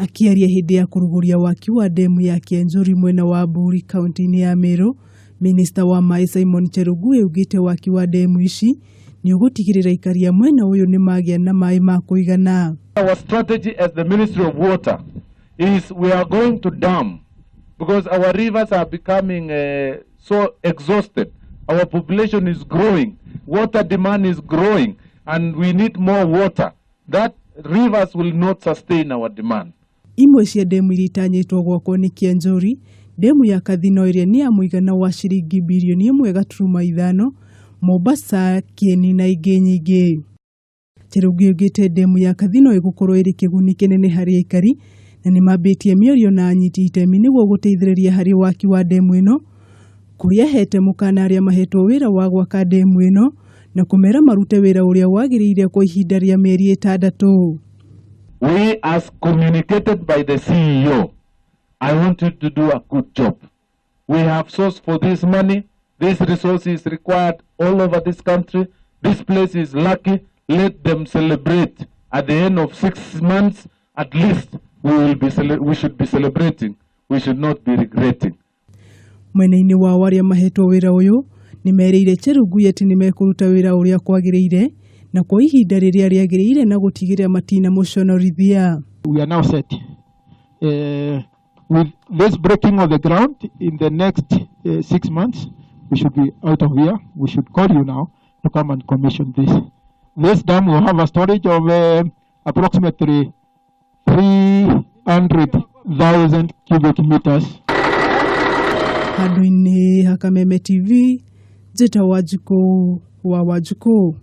Akĩaria hĩndĩ ya kũrugũria waki wa ndemu ya Kianjũri mwena wa Buri kaunti-inĩ ya Meru, minista wa maĩ Simon Chelugui augĩte waki wa ndemu ici nĩ ũgũtigĩrĩra aikari a mwena ũyũ nĩ magĩa na maĩ ma kũigana. Our strategy as the Ministry of Water is we are going to dam because our rivers are becoming so exhausted. Our population is growing, water demand is growing, and we need more water. That rivers will not sustain our demand. Imwe cia ndemu iria itanyĩtwo gwakwo nĩ Kianjũri, ndemu ya Kathino ĩrĩa nĩ ya mũigana wa ciringi birioni 1.5, Mombasa, Kieni na ingĩ nyingĩ. Chelugui augĩte ndemu ya Kathino ĩgũkorwo ĩrĩ kĩguni kĩnene harĩ aikari na nĩ mambĩtie mĩario na anyiti itemi nĩguo gũteithĩrĩria harĩ waki wa ndemu ĩno, kũrĩa ahete mũkana arĩa mahetwo wĩra wa gwaka ndemu ĩno na kũmera marute wĩra ũrĩa wagĩrĩire kwa ihinda rĩa mĩeri 6. We, as communicated by the CEO, I want you to do a good job. We have source for this money. This resource is required all over this country. This place is lucky. Let them celebrate. At the end of 6 months, at least we should be celebrating. We should not be regretting. Mwena-inĩ wao arĩa mahetwo wĩra ũyũ nĩ merĩire Chelugui atĩ nĩ mekũruta wĩra ũrĩa kwagĩrĩire na kwa ihinda rĩrĩa rĩagĩrĩire na gũtigĩrĩra matinamũconorithia. We are now set. With this breaking of the ground in the next 6 months, we should be out of here. We should call you now to come and commission this. This dam will have a storage of approximately 300,000 cubic meters. Handũ-inĩ ha Kameme TV, Njĩta Wanjikũ wa Wanjikũ.